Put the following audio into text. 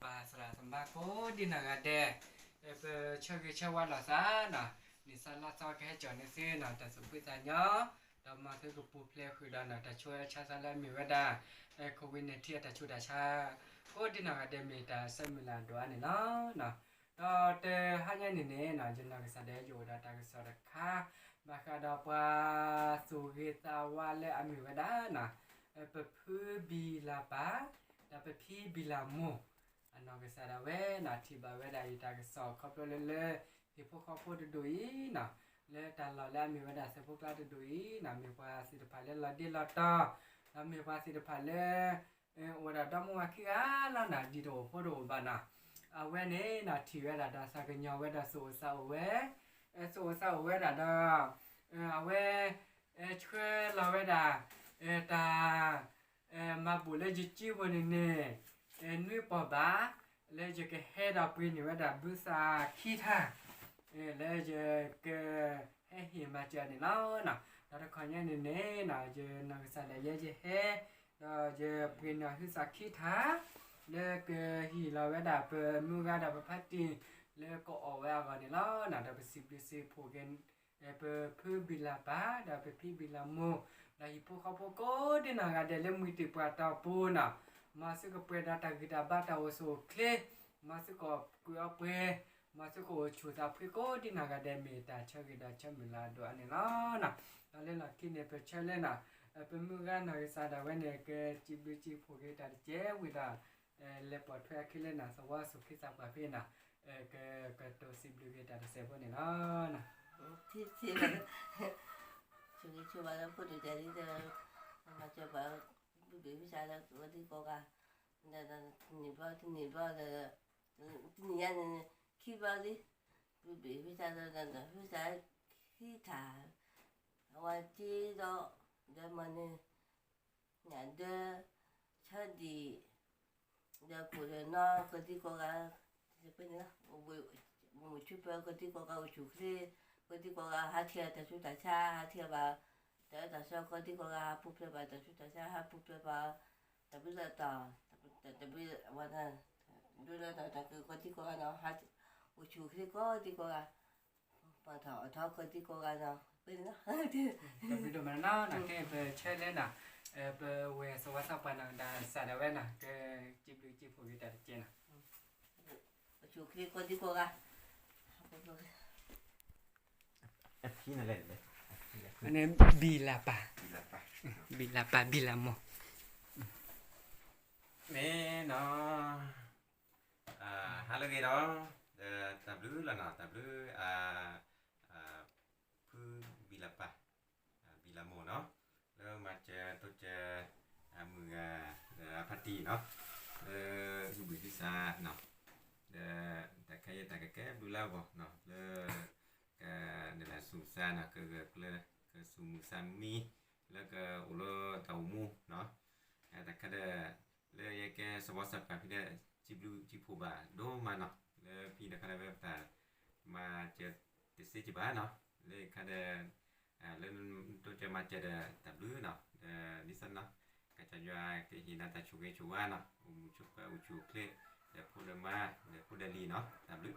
ပၢ်သရၣ်သမါကိးဒံနီၢ်ဂၤဒဲး, ပဆၢဂ့ၤဆၢဝါလိာ်သးနီၤ, နံၣ်သီလါသီကဟဲကၠီၣ်န့ၢ်သုနီၤ တၢ်သူၣ်ဖှံသးညီ, ဒီးမ်သုကပူၤဖျဲးဃုာ်ဒီးနီၤ တၢ်ဆိၣ်အၢဆါသးလၢအမ့ၢ်ဝဲဒၣ် COVID nineteen အတၢ်ဆူးတၢ်ဆါ ကိးဒံနီၢ်ဂၤဒဲး မ့ၢ်တၢ်ဆၢမုၢ်လၢ်ဒိၣ်အါန့ၣ်လီၤ. ဒီးတဟါညါန့ၣ်န့ၣ်နီၤ ယနီၢ်ကစၢ်ဒၣ်ယအိၣ်ဒီးတၢ်ကစီၣ်တခါ ဘၣ်ဃးဒီးပှၤသူၣ်ဂ့ၤသးဝါလၢအမ့ၢ်ဝဲဒၣ်နီၤ ပဖုဘံၣ်လၢ်ပၢ် ဒီးပဖံဘံၣ်လၢ်မိၢ်, အနီၢ်ကစၢ်ဒၣ်ဝဲနီၤ ထံၣ်ဘၣ်ဝဲဒၣ်ယတၢ်ကစီၣ်ခီဖျိလၢလၢ ဟံၣ်ဖိဃီဖိတဒူၣ်အံၤနီၤ, လၢတၢ်လီၢ်လၢအမ့ၢ်ဝဲဒၣ်စဲးဖိကျါတဒူၣ်အံၤနီၤ မ့ၢ်ပှၤသ့ၣ်တဖၣ်လၢလီၤဒ့လီၤတီၤ, ဒီးမ့ၢ်ပှၤသ့ၣ်တဖၣ်လၢ အိၣ်ဝဲဒၣ်ဒီမါဝၤခံဂၤလီၤနီၤ ဒ်တအိၣ်ဖိတအိၣ်ဘၣ်နီၤ, အဝဲန့ၣ်နီၤ ထံၣ်ဝဲဒၣ်ဒီးသးကညီၤဝဲဒီးသူၣ်အိၣ်သးအိၣ်ဝဲ, သူၣ်အိၣ်သးအိၣ်ဝဲဒၣ်ဒီး အဝဲ ဆှၢလီၤဝဲဒၣ် တၢ် မၤဘူၣ်လၢယကၠံဖိန့ၣ်န့ၣ် နွံပီၢ်ဘၣ် လၢယကဟဲဒီးပှ့ၤန့ၢ်ဝဲဒၣ်ဘုသၣ်ခံထါ လၢယက ဟဲဟ့ၣ်မၤစၢၤန့ၣ်လီၤ. ဒီးတခီညါန့ၣ်န့ၣ်နီၤ ယနီၢ်ကစၢ်ဒၣ်ယဲယဟဲ ဒီးယပှ့ၤန့ၢ်ဘုသၣ်ခံထါ လၢကဟ့ၣ်လီၤဝဲဒၣ်ပမုၢ်ဂၤဒီးပဖါတံၢ် လၢကအီၣ်ဝဲအဂီၢ်န့ၣ်လီၤ. ဒီးပစံးဘျုးစံးဖှိၣ်က့ၤ ပဖုဘံၣ်လၢ်ပၢ် ဒီးပဖံဘံၣ်လၢ်မိၢ် ဒီးဟံၣ်ဖိဃီဖိကိးဒံနီၢ်ဂၤဒဲးလၢမှံၤတံာ်ပှၤတီၤပူၤနီၤ, မ်သုကပှဲၤဒီးတၢ်ဂံၢ်တၢ်ဘါတၢ်အိၣ်ဆူၣ်အိၣ်ချ့, မ်သုကကွံာ်အီပှဲၤ, မ်သုကအိၣ်ဆူၣ်သးဖှံကိးဒံနီၢ်ဂၤဒဲး မ့ၢ်တၢ်ဆၢဂ့ၤဒီးဆၢမုၢ်လၢ်ဒိၣ်အါန့ၣ်လီၤ. ဒီးလၢလီၢ်ခံန့ၣ် ပဆၢလၢနီၤ ပမုၢ်ဂၤနီၢ်ကစၢ်ဒၣ်ဝဲန့ၣ် ကစံးဘျုးစံးဖှိၣ်က့ၤတၢ်တကဲဝံၤဒီး လဲၤပိာ်ထွဲအခံလၢနီၤ သဝီသူၣ်က့သးပှၢ်ဖဲနီၤ ကကတိၤစံးဘျုးက့ၤတၢ်တစဲးဖိန့ၣ်လီၤ. ဆၢဂ့ၤဆၢဝါလၢဖိဒိၣ်တဲာ်လံဒီး မၤစၢၤပှၤ ဘုဘ့ၣ်ဘုဆါလၢကီၢ်ဒံကီၢ်ဂၤ တနံၣ်ဘျီတနံၣ်ဘျီဒီး တနံၣ်ညါန့ၣ် ခံဘျီလံ ဘုဘ့ၣ်ဘုဆါဒီး ဘုဆါခံထါ အဝဲက့ဒီး ဒီးမၤန့ၣ် ညၣ်ဒၢ ဆၢဒံၣ် ဒီးကိၣ်ဒီးနီၢ်ကီၢ်ဒံကီၢ်ဂၤ ပန့ၣ်လီၤ, မုၢ်ဆူၣ်ပၢကီၢ်ဒံကီၢ်ဂၤ အိၣ်ဆူၣ်ချ့ ကီၢ်ဒံကီၢ်ဂၤ ဟးထံၣ်တၢ်ဆူးတၢ်ဆါ ဟးထံၣ်ဘၣ် တၢ်အၢတၢ်သီ ကီၢ်ဒံကီၢ်ဂၤ ဟးပူၤဖျဲးဘၣ်တၢ်ဆူးတၢ်ဆါ ဟးပူၤဖျဲးဘၣ် တၢ်ဘျုးတၢ်တီၤ တၢ်ဘျုးဝဲဒၣ် ဒိလၢတၢ်ကီၢ်ဒံကီၢ်ဂၤနီၤ ဟး အိၣ်ဆူၣ်ချ့ကီၢ်ဒံကီၢ်ဂၤ ပှၤထီၣ်အထီကီၢ်ဒံကီၢ်ဂၤနီၤ ပန့ၣ်လီၤ တၢ်ဘျုးဒိၣ်မးနီၤ ကဲပဆၢလၢနီၤ ပဝဲၢ်သဝီသးပှၢ်နီၤ တၢ်စးဒၣ်ဝဲနီၤ ကစံးဘျုးစံးဖှိၣ်က့ၤတၢ်တကဲနီၤ အိၣ်ဆူၣ်ချ့ကီၢ်ဒံကီၢ်ဂၤ အဖံန့ၣ်လဲၣ် ဘံၣ်လၢ်ပၢ် ဘံၣ်လၢ်ပၢ် ဘံၣ်လၢ်မိၢ် မ့ၢ်နီၤ ဟါလၢအဂ့ၤဒီး တၢ်ဘျုးလီၤနီၤ တၢ်ဘျုး ဖုဘံၣ်လၢ်ပၢ် ဘံၣ်လၢ်မိၢ်နီၤ လၢမၤစၢၤတိစၢၤ အမုၢ်ဂၤ ဒီးအဖါတံၢ်နီၤ လၢဟံၣ်ဘုၣ်ဟံၣ်စၢ်နီၤ ဒီးတၢ်ခဲအံၤတၢ်ကကဲဘျုးလၢအဂီၢ်နီၤ လၢ က နလၢဆူၣ်စၢ်နီၤ ကဂၢၢ်ကျၢၤ ကဆူၣ်မုၢ်စၢ်မံ လၢကအိၣ်လၢတၢ်အိၣ်မူနီၤ တၢ်ခါဒီး လၢယကဲသဝီသးပှၢ်ဖဲဒီး စံးဘျုးစံးဖှိၣ်ဘၣ်ဒိၣ်မးနီၤ လၢဖဲတခါဒီးဝဲပတၢ် မၤစၢၤတသ့ကဘၣ်နီၤ လၢခါဒီး လၢတိစၢၤမၤစၢၤဒီးတၢ်ဘျုးနီၤ ဒီးဒ်သိးနီၤ ကစၢ်ယွၤကဟ့ၣ်နၤတၢ်ဆိၣ်ဂ့ၤဆိၣ်ဝါနီၤ အိၣ်မုာ်ဆိးပၢၤအိၣ်ဆူၣ်အိၣ်ချ့ ဒီးဖိဒီးမါ ဒီးဖိဒီးလံၤနီၤ တၢ်ဘျုး